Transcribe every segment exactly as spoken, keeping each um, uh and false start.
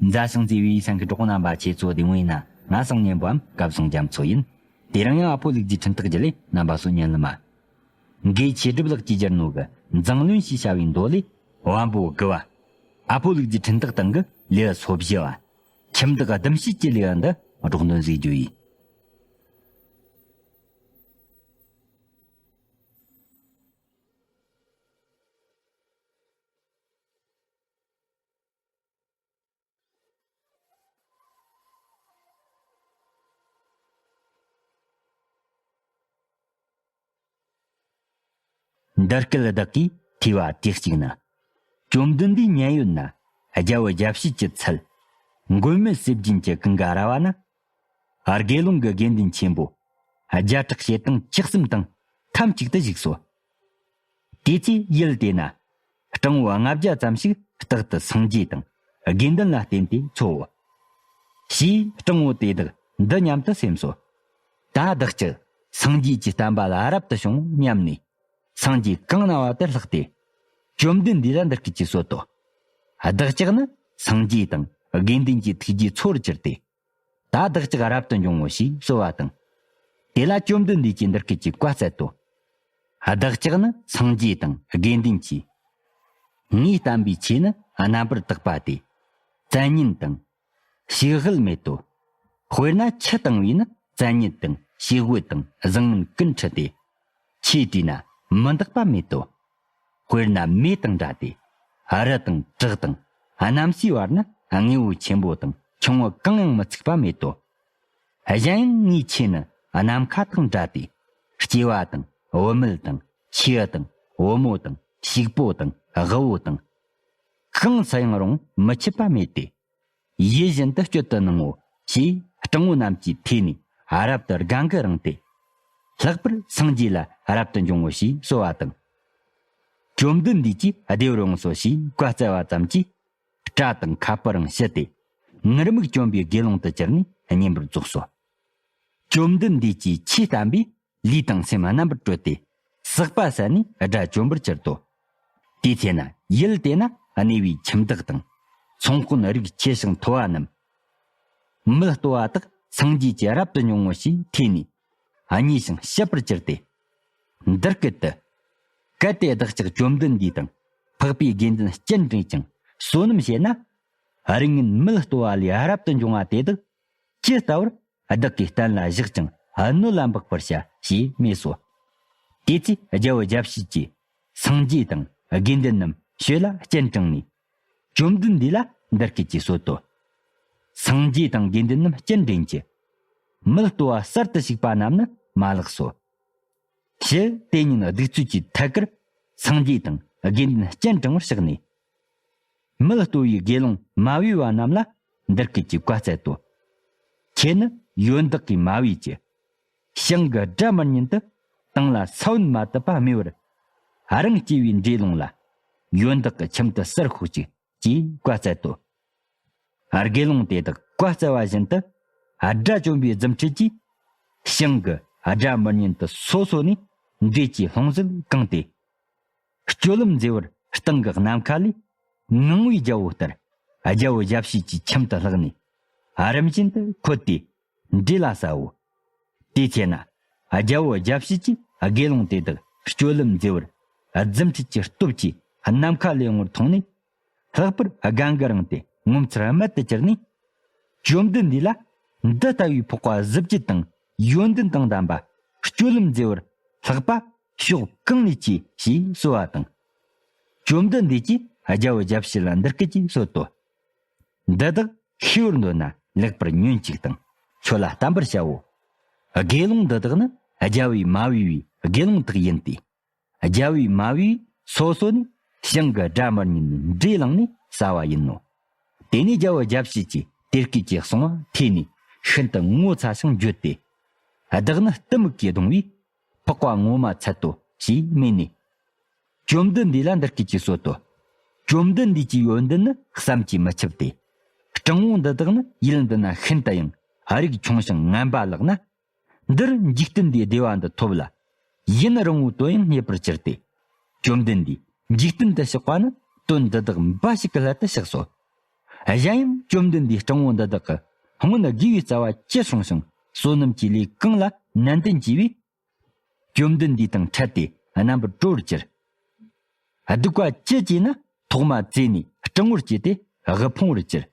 མཛའ་ཞིང་བརྩེ་བའི་སེམས་ཀྱི་གྲོགས་རྣམ་པ། ཁྱེད་ཚོ་བདེ་མོ་ཡིན་ན། ང་སང་ཉན་པའམ་སྐབས་སང་རྒྱ་མཚོ་ཡིན། དེ་རིང་ཡང་ཨ་ཕོ་ལུག་རྫིའི་འཕྲིན་སྟེགས་བརྒྱུད་ལས་རྣམ་པ་ཚོ་ཉན་ལ་མ། འགོས་ཆོས་སྒྲུབ་ལགས་ཀྱིས་སྦྱར་ནོ་གི་མཛངས་བླུན་ཞེས་བྱ་བའི་མདོ་ལས། དབང་པོ་དགུ་བ། ཨ་ཕོ་ལུག་རྫིའི་འཕྲིན་སྟེགས་སྟེང་གི་ལེའུ་སོ་བཞི་བ། ཁྱིམ་བདག་ཟླུམ་ཤེས་ཀྱི་ལེའུ་འདི་སྒྲོག་འདོན་ཟིག་རྒྱུ་ཡིན། འདི་སྐད་བདག་གིས་ཐོས་པ་དུས་གཅིག་ན། བཅོམ་ལྡན་འདས་མཉན་ཡོད་ན། རྒྱལ་བུ་དགྱ་བཤེས་ཀྱི་ཚལ། མགོན་མེད་ཟས་སྦྱིན་གྱི་ཀུན་དགའ་ར་བ་ན། དགེ་སློང་གི་དགེ་འདུན་ཆེན་པོ། བརྒྱ་ཕྲག་ཕྱེད་དང་བཅུ་གསུམ་དང་ཐམ་གཅིག་ཏུ་བཞུགས་སོ། དེ་ཚེ་ཡུལ་དེ་ན། སྤྲང་བོ་ལྔ་བརྒྱ་ཙམ་ཞིག་རྟག་ཏུ་སངས་རྒྱས་དང་དགེ་འདུན་ལ་བརྟེན་ཏེ་འཚོའོ། ཞེས་སྤྲང་བོ་དེ་དག་འདི་སྙམ་དུ་སེམས་སོ། ད་བདག་ཅག་སངས་རྒྱས་ཀྱི་བསྟན་པ་ལ་རབ་ཏུ་བྱུང་སྙམ་ནས། སངས་རྒྱས་གང་ན་བ་དེར་ལྷགས་ཏེ། བཅོམ་ལྡན་འདས་ལ་འདི་སྐད་ཅེས་གསོལ་ཏོ། བདག་ཅག་ནི་སངས་རྒྱས་དང་དགེ་འདུན་གྱི་ཐུགས་རྗེའི་མཚོར་གྱུར་ཏེ། ད་བདག་ཅག་རབ་ཏུ་འབྱུང་ངོ་ཞེས་གསོལ་བ་དང་། དེ་ལ་བཅོམ་ལྡན་འདས་ཀྱིས་འདི་སྐད་ཅེས་བཀའ་སྩལ་ཏོ། བདག་ཅག་ནི་སངས་རྒྱས་དང་དགེ་འདུན་གྱི། ངས་བསྟན་པའི་ཆོས་ནི་རྣམ་པར་དག་པ་སྟེ། བཙན་ཉིད་དང་། ཞིག་དབུལ་མེད་དོ། དཔེར་ན་ཆུ་བཏང་བས་ནི་བཙན་ཉིད་དང་ཞིག་དབུལ་དང་བཟང་ངན་ཀུན་འཁྲུལ་ཏེ། ཆོས་དྲིས་ན་མི་འདག་པ་མེད་དོ། དཔེར་ན་མེ་དང་འདྲ་སྟེ། རི་དང་བྲག་དང་གནམ་སའི་བར་ན་དངོས་པོ་ཆེན་པོ་དང་ཆུང་ངུ་གང་ཡང་མི་ཚུགས་པ་མེད་དོ། གཞན་ཡང་ངའི་ཆོས་ནི་ནམ་མཁའ་དང་འདྲ་སྟེ། སྐྱེ་བ་དང་བུད་མེད་དང་ཆེའུ་དང་བུ་མོ་དང་ཕྱུག་པོ་དང་དབུལ་བོ་དང་། གང་སུ་ཡང་རུང་མི་ཁྱབ་པ་མེད་དེ། ཡིད་བཞིན་དུ་སྤྱོད་དུ་གནང་ངོ་། ཞེས་སྤྲང་བོ་རྣམས་ཀྱི་ཐོས་ནས་རབ་ཏུ་དགའ་མགུ་རངས་ཏེ། ལྷག་པར་སངས་རྒྱས་ལ་རབ་ཏུ་འབྱུང་ངོ་ཞེས་གསོལ་བ་དང་། བཅོམ་ལྡན་འདས་ཀྱིས་བདེ་བར་འོངས་སོ་ཞེས་བཀའ་སྩལ་བ་ཙམ་གྱིས། སྐྲ་དང་ཁ་སྤུ་རང་ཞིད་དེ། ངུར་སྨྲིག་གྱོན་པའི་དགེ་སློང་དུ་གྱུར་ནས་བསྙེན་པར་རྫོགས་སོ། བཅོམ་ལྡན་འདས་ཀྱིས་ཆོས་བསྟན་པས། ལུས་དང་སེམས་རྣམ་པར་གྲོལ་ཏེ། ཟག་པ་ཟད་ནས་དགྲ་བཅོམ་པར་གྱུར་ཏོ། དེའི་ཚེ་ན་ཡུལ་དེ་ན་གནས་པའི་ཁྱིམ་བདག་དང་། ཚོང་དཔོན་རིགས་ཆེ་ཞིང་མཐོ་བ་རྣམས། མི་ལྟོ་བ་དག་སངས་རྒྱས་ཀྱིས་རབ་ཏུ་འབྱུང་ངོ་ཞེས་ཐོས་ནས། མཉེས་ཤིང་ཕྱིར་པར་གྱུར་ཏེ། འདི་སྐད་དུ། གལ་ཏེ་བདག་ཅག་བཅོམ་ལྡན་འདས་དང་། འཕགས་པའི་དགེ་འདུན་སྤྱན་འདྲེན་ཅིང་བསོད་ནམས་བྱས་ན། རིགས་ངན་མི་ལྟོ་བ་ལས་རབ་ཏུ་འབྱུང་བ་དེ་དག་ཇི་ལྟ་བུར། བདག་གིས་གཏན་ལ་བཞག་ཅིང་སྣོད་ལ་འབག་པར་བྱ། ཞེས་སྨྲས་སོ། དེ་ཚེ་རྒྱལ་བུ་དགྱ་བཤེས་ཀྱིས་སངས་རྒྱས་དང་དགེ་འདུན་རྣམས་ཞོལ་ལ་སྤྱན་དྲངས་ནས། བཅོམ་ལྡན་འདས་ལ་འདི་སྐད་ཅེས་གསོལ་ཏོ། སངས་རྒྱས་དང་དགེ་འདུན་རྣམས་སྤྱན་འདྲེན་གྱི། མི་ལྟོ་བ་གསར་དུ་ཞིག་པ་རྣམས་ནི་མ་ལགས་སོ། ཕྱིར་དེ་ཉིད་གདུགས་ཚོད་ཀྱི་ཐད་ཀར་སངས་རྒྱས་དང་དགེ་འདུན་སྤྱན་དྲངས་པར་གཤེགས་ནས། མི་ལྟོ་བའི་དགེ་སློང་མ་བུའི་བ་རྣམས་ལ་འདི་སྐད་ཅེས་བཀའ་སྩལ་ཏོ། ཁྱེད་ནི་ཡོན་བདག་གི་མ་བུའི་ཀྱི། ཞིང་གི་སྒྲ་མི་སྙན་དུ་དང་ལ་ས་བོན་མ་དུད་པ་སྨྲས་པར། རང་སྐྱེ་བའི་འདྲེ་ལོང་ལ་ཡོན་བདག་གི་ཁྱིམ་དུ་གསར་ཤོག་ཅིག་ཅེས་བཀའ་སྩལ་ཏོ། དགེ་སློང་དེ་དག་བཀའ་སྩལ་བ་བཞིན་དུ་དགྲ་བཅོམ་པའི་རྫུ་འཕྲུལ་གྱིས། ཞིང་གི་སྒྲ་མི་སྙན་དུ་སོ་སོ་ནས་འདྲེ་གྱི་ལྷུང་བཟེད་བཀང་སྟེ། སྤྱོད་ལམ་མཛེས་པར་སྟེང་གི་ནམ་མཁའ་ལས། ངང་བའི་རྒྱལ་པོ་ལྟར་རྒྱལ་བུ་དགྱ་བཤེས་ཀྱི་ཁྱིམ་དུ་ལྷགས་ནས་རིམ་བཞིན་དུ་འཁོད་དེ་འདྲེ་ལ་ཟའོ། དེའི་ཚེ་ན་རྒྱལ་བུ་དགྱ་བཤེས་ཀྱིས་དགེ་སློང་དེ་དག་སྤྱོད་ལམ་མཛེས་པར་རྫུ་འཕྲུལ་གྱི་སྟོབས་ཀྱིས་ནམ་མཁའ་ལས་ཡོང་བར་མཐོང་ནས། ལྷག་པར་དགའ་མགུ་རངས་ཏེ་ངོ་མཚར་རྨད་དུ་གྱུར་ནས། བཅོམ་ལྡན་འདས་ལ་འདི་ལྟ་བུའི་འཕགས་པ་གཟི་བརྗིད་དང་ཡོན་ཏན་དང་ལྡན་པ་སྤྱོད་ལམ་མཛེས་པར་ལྷག་པ་ཕྱོགས་གང་ནས་སྐྱེས་ཞེས་གསོལ་བ་དང་། བཅོམ་ལྡན་འདས་ཀྱིས་རྒྱལ་བུ་དགྱ་བཤེས་ལ་འདི་སྐད་ཅེས་གསོལ་ཏོ། འདི་དག་ཤེས་པར་འདོད་ན་ལེགས་པར་ཉོན་ཅིག་དང་ཁྱོད་ལ་བསྟན་པར་བྱའོ། དགེ་སློང་འདི་དག་ནི་རྒྱལ་བུའི་མ་བུའི་དགེ་སློང་དག་ཡིན་ཏེ། རྒྱལ་བུའི་མ་བུས་སོ་སོ་ནས་ཞིང་གི་སྒྲ་མི་སྙན་ནས་འདྲེ་བླངས་ནས་ཟ་བ་ཡིན་ནོ། དེ་ནས་རྒྱལ་བུ་དགྱ་བཤེས་ཀྱིས་དེ་སྐད་ཅེས་གསུངས་པ་ཐོས་ནས་ཤིན་ཏུ་ངོ་ཚ་ཞིང་འགྱོད་དེ། བདག་ནི་གཏི་མུག་གིས་གདུང་བས་འཕགས་པ་ངོ་མ་ཚད་དོ་ཞེས་སྨྲས་ནས། བཅོམ་ལྡན་འདས་ལ་འདི་སྐད་ཅེས་གསོལ་ཏོ། བཅོམ་ལྡན་འདས་ཀྱི་ཡོན་ཏན་ནི་བསམ་གྱིས་མི་ཁྱབ་སྟེ། སྤྲང་བོ་འདི་དག་ནི་ཡུལ་འདི་ན་ཤིན་ཏུ་ཡང་རིགས་ཆུང་ཞིང་ངན་པ་ལགས་ན། འདིར་འཇིག་རྟེན་པའི་བདེ་བ་འདི་ཐོབ་ལ། ཡུན་རིང་བོའི་དོན་ཡང་རྙེད་པར་གྱུར་ཏེ། བཅོམ་ལྡན་འདས་འཇིག་རྟེན་དུ་གཤེགས་པ་ནི་དོན་འདི་དག་འབའ་ཞིག་གི་སླད་དུ་གཤེགས་སོ། གཞན་ཡང་བཅོམ་ལྡན་འདས་སྤྲང་བོ་འདི་དག་གི་སྔོན་དགེ་བའི་རྩ་བ་ཅི་བྱུང་ཞིང་བསོད་ནམས་ཀྱི་ལས་གང་ལ་ནན་ཏན་བགྱིས་པས། བཅོམ་ལྡན་འདས་དང་འཕྲད་དེ་རྣམ་པར་གྲོལ་བར་གྱུར། སྡིག་པ་ཅི་བགྱིས་ན་ཐོག་མ་བཙས་ནས་སྤྲང་བོར་སྐྱེས་ཏེ་དབུལ་ཕོངས་པར་གྱུར།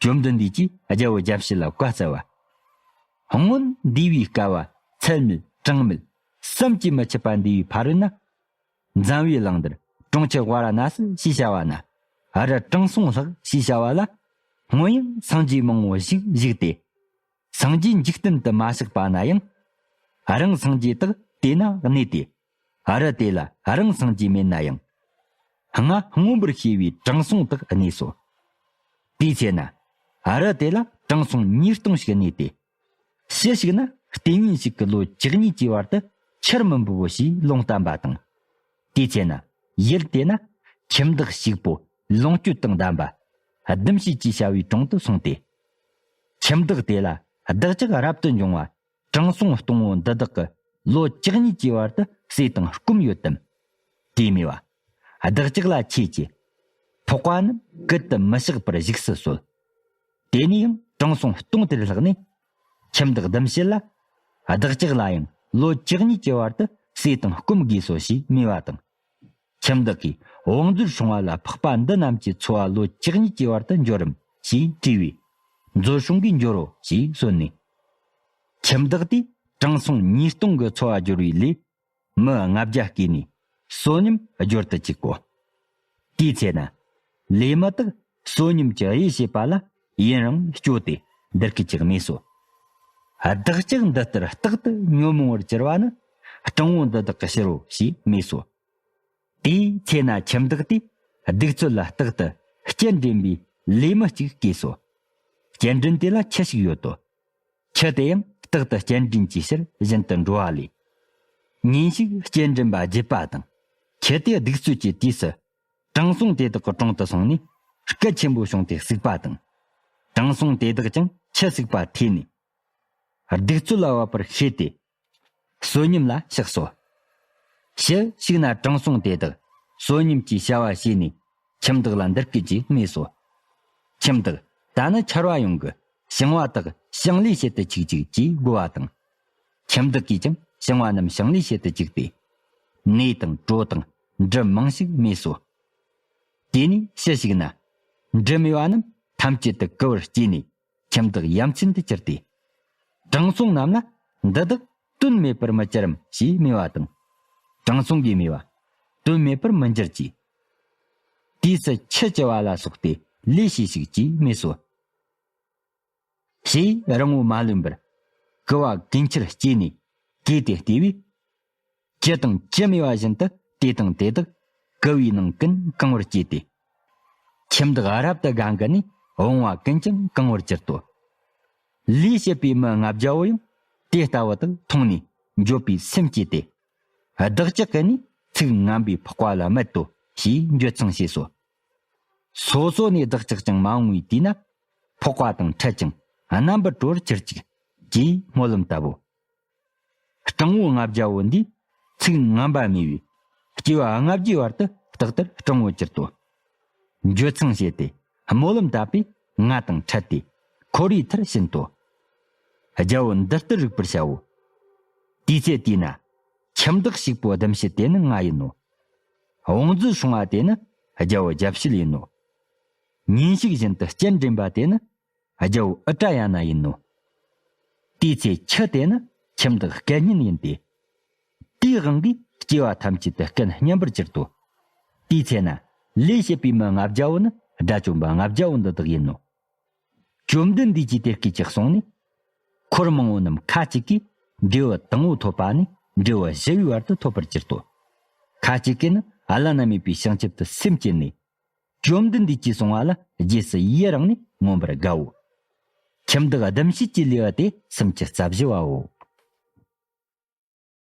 བཅོམ་ལྡན་འདས་ཀྱིས་རྒྱལ་པོ་བརྒྱ་བྱིན་ལ་བཀའ་སྩལ་པ། སྔོན་འདས་པའི་བསྐལ་པ་ཚད་མེད་གྲངས་མེད་བསམ་གྱིས་མི་ཁྱབ་པ་འདས་པའི་ཕ་རོལ་ན། འཛམ་བུའི་གླིང་འདིར་གྲོང་ཁྱེར་ཝཱ་ར་ཎ་སི་ཞེས་བྱ་བ་ན། ཨ་རུ་དྲང་སྲོང་ལྷག་ཞེས་བྱ་བ་ལ། སྔོན་ཡང་སངས་རྒྱས་མང་བོ་ཞིག་བཞུགས་ཏེ། སངས་རྒྱས་འཇིག་རྟེན་དུ་མ་གཤེགས་པ་ན་ཡང་། རང་སངས་རྒྱས་དག་དེ་ན་གནས་ཏེ། ཨ་རུ་དེ་ལ་རང་སངས་རྒྱས་མེད་ན་ཡང་། སྔ་མངོན་པར་ཤེས་པའི་དྲང་སྲོང་དག་གནས་སོ། དེའི་ཚེ་ན། ཨ་རུ་དེ་ལ་དྲང་སྲོང་ཉིས་སྟོང་ཞིག་གནས་ཏེ། ཕྱི་ཞིག་ན་ལྟས་ངན་ཞིག་གིས་ལོ་བཅུ་གཉིས་ཀྱི་བར་དུ་ཆར་མི་འབབ་བོ་ཞེས་ལུང་བསྟན་པ་དང་། དེའི་ཚེ་ན་ཡུལ་དེ་ན་ཁྱིམ་བདག་ཞིག་པོ་ལོངས་སྤྱོད་དང་ལྡན་པ། ལྡུམ་ཤེས་ཀྱིས་བྱ་བའི་དྲུང་དུ་སོང་སྟེ། ཁྱིམ་བདག་དེ་ལ་བདག་ཅག་རབ་ཏུ་འབྱུང་བ་དྲང་སྲོང་སྟོང་བོ་འདི་དག་གི་ལོ་བཅུ་གཉིས་ཀྱི་བར་དུ་ཟས་དང་སྐོམ་ཡོད་དམ། དེས་སྨྲས་པ། བདག་ཅག་ལ་ཆོས་ཅི། འཕགས་པ་རྣམས་བཀུར་དུ་མི་བཤགས་པར་བཞུགས་སུ་གསོལ། དེ་ནས་ཡང་དྲང་སྲོང་སྟོང་དེར་ལྷགས་ནས། ཁྱིམ་བདག་ལྡུམ་ཤེས་ལ། བདག་ཅག་ལ་ཡང་ལོ་བཅུ་གཉིས་ཀྱི་བར་དུ་ཟས་དང་སྐོམ་དགོས་སོ་ཞེས་སྨྲས་པ་དང་། ཁྱིམ་བདག་གིས་བང་མཛོད་སྲུང་བ་ལ་འཕགས་པ་འདི་རྣམས་ཀྱི་འཚོ་བ་ལོ་བཅུ་གཉིས་ཀྱི་བར་དུ་འབྱོར་རམ་ཞེས་དྲིས་པས། མཛོད་སྲུང་གིས་འབྱོར་རོ་ཞེས་གསོལ་ནས། ཁྱིམ་བདག་དེས་དྲང་སྲོང་ཉིས་སྟོང་གི་འཚོ་བ་སྦྱོར་བའི་ལས། མི་ལྔ་བརྒྱ་བསྐོས་ནས་བསོད་སྙོམས་སྦྱོར་དུ་བཅུག་གོ། དེའི་ཚེ་ན། ལས་མི་དག་བསོད་སྙོམས་ཀྱི་དབྱེ་བྱེད་པ་ལ་ཡུན་རིང་སྐྱོ་སྟེ་འདི་སྐད་ཅེས་སྨྲས་སོ། བདག་ཅག་འདི་ལྟར་རྟག་ཏུ་ཉོན་མོངས་པར་གྱུར་པ་ནི་སྤྲང་བོ་འདི་དག་གི་ཕྱིར་རོ་ཞེས་སྨྲས་སོ། དེའི་ཚེ་ན་ཁྱིམ་བདག་དེས་སྡིག་ཚུལ་ལ་རྟག་ཏུ་སྤྱན་འདྲེན་པའི་ལས་མི་གཅིག་བསྐོས་སོ། སྤྱན་འདྲེན་དེ་ལ་ཁྱི་ཞིག་ཡོད་དོ། ཁྱི་དེ་ཡང་རྟག་ཏུ་སྤྱན་འདྲེན་གྱི་ཕྱིར་བཞིན་དུ་འགྲོ་བ་ལས། ཉིན་ཞིག་སྤྱན་འདྲེན་པ་བརྒྱུད་པ་དང་། ཁྱི་དེ་སྡིག་ཚུལ་གྱི་དུས་སུ། དྲང་སྲོང་དེ་དག་གི་དྲུང་དུ་སོང་ནས་སྐད་ཆེན་པོ་བྱུང་སྟེ་ཟུག་པ་དང་། དྲང་སྲོང་དེ་དག་ཀྱང་ཁྱི་ཟུག་པ་ཐོས་ནས། སྡིག་ཚུལ་ལ་བབ་པར་ཤེས་ཏེ། བསོད་སྙོམས་ལ་གཤེགས་སོ། ཕྱི་ཞིག་ན་དྲང་སྲོང་དེ་དག་བསོད་སྙོམས་ཀྱི་བྱ་བ་བྱས་ནས། ཁྱིམ་བདག་ལ་འདི་སྐད་ཅེས་སྨྲས་སོ། ཁྱིམ་བདག་ད་ནི་ཆར་བ་ཡོང་གི། ཞིང་བ་དག་ཞིང་ལས་བྱེད་དུ་ཆུག་ཅིག་ཅེས་བསྒོ་བ་དང་། ཁྱིམ་བདག་གིས་ཀྱང་ཞིང་བ་རྣམས་ཞིང་ལས་བྱེད་དུ་བཅུག་པས། ནས་དང་གྲོ་དང་འབྲུ་མང་ཞིག་སྨྲས་སོ། དེ་ནས་ཕྱི་ཞིག་ན། འབྲུ་མེད་པ་རྣམས་ཐམས་ཅད་དུ་ཀུ་བར་སྐྱེས་ནས། ཁྱིམ་བདག་ཡ་མཚན་དུ་གྱུར་ཏེ། དྲང་སྲོང་རྣམས་ལ་འདི་དག་དོན་མེད་པར་མི་གྱུར་རམ་ཞེས་སྨྲས་པ་དང་། དྲང་སྲོང་གིས་སྨྲས་པ། དོན་མེད་པར་མི་འགྱུར་གྱིས། དུས་སུ་ཁྱི་གྱུར་པ་ལ་སོགས་ཏེ་ལས་བྱོས་ཤིག་ཅེས་སྨྲས་སོ། ཞེས་རིང་པོ་མ་ལོན་པར། ཀུ་བ་གན་ཆུར་སྐྱེས་ནས་གས་ཏེ་བལྟས་པས། ཁྱི་དང་ཁྱི་མེད་པ་བཞིན་དུ་དེ་དང་དེ་དག་ཀུ་བའི་ནང་ཀུན་གང་བར་སྐྱེས་ཏེ། ཁྱིམ་བདག་རབ་ཏུ་དགའ་འགུལ་ནས་བུང་བ་ཀུན་ཀྱང་གང་བར་གྱུར་ཏོ། ལས་བྱེད་པའི་མི་ལྔ་བརྒྱ་བོ་ཡང་དེ་ལྟ་བུ་དག་མཐོང་ནས་འགྱོད་པའི་སེམས་སྐྱེས་ཏེ། བདག་ཅག་གི་ནི་ཚིག་ངན་པས་འཕགས་པ་ལ་སྨད་དོ་ཞེས་འགྱོད་ཚངས་བྱས་སོ། སོ་སོ་ནས་བདག་ཅག་ཀྱང་མ་འོངས་པའི་དུས་ན་འཕགས་པ་དང་འཕྲད་ཅིང་རྣམ་པར་གྲོལ་བར་གྱུར་ཅིག་ཅེས་སྨོན་ལམ་བཏབ་བོ། སྤྲང་བོ་ལྔ་བརྒྱ་བོ་འདིས་ཚིག་ངན་པ་སྨྲས་པས་སྐྱེ་བ་ལྔ་བརྒྱའི་བར་དུ་རྟག་ལྟར་སྤྲང་བོར་གྱུར་ཏོ། འགྱོད་ཚངས་བྱས་ཏེ་སྨོན་ལམ་བཏབ་པས་ང་དང་འཕྲད་དེ་འཁོར་བའི་མཐར་ཕྱིན་ཏོ། རྒྱལ་པོ་འདི་ལྟར་རིག་པར་བྱའོ། དེའི་ཚེ་དེས་ན་ཁྱིམ་བདག་ཞིག་པོ་ལྡུམ་ཤེས་དེ་ནི་ང་ཡིན་ནོ། བང་མཛོད་སྲུང་བ་དེ་ནི་རྒྱལ་པོ་རྒྱལ་བྱེད་ཡིན་ནོ། ཉིན་ཞིག་བཞིན་དུ་སྤྱན་འདྲེན་པ་དེ་ནི་རྒྱལ་པོ་ཨུ་ཏྲ་ཡ་ན་ཡིན་ནོ། དེའི་ཚེ་ཁྱི་དེ་ནི་ཁྱིམ་བདག་སྐད་སྙན་ཡིན་ཏེ། དེའི་དབང་གིས་སྐྱེ་བ་ཐམས་ཅད་དུ་སྐད་སྙན་པར་གྱུར་ཏོ། དེའི་ཚེ་ན་ལས་བྱེད་པའི་མི་ལྔ་བརྒྱ་བོ་ནི་དགྲ་བཅོམ་པ་ལྔ་བརྒྱ་བོ་འདི་དག་ཡིན་ནོ། བཅོམ་ལྡན་འདས་ཀྱིས་དེ་སྐད་ཅེས་གསུངས་ནས། འཁོར་མང་བོ་རྣམས་ཁ་ཅིག་གིས་འབྲས་བུ་དང་པོ་ཐོབ་པ་ནས་འབྲས་བུ་བཞི་བའི་བར་དུ་ཐོབ་པར་གྱུར་ཏོ། ཁ་ཅིག་གིས་ནི་བླ་ན་མེད་པའི་བྱང་ཆུབ་ཏུ་སེམས་བསྐྱེད་ནས། བཅོམ་ལྡན་འདས་ཀྱིས་གསུངས་པ་ལ་རྗེས་སུ་ཡི་རང་ནས་མངོན་པར་དགའ་བོ། ཁྱིམ་བདག་ལྡུམ་ཤེས་ཀྱི་ལེའུ་སྟེ་སུམ་ཅུ་རྩ་བཞི་བའོ།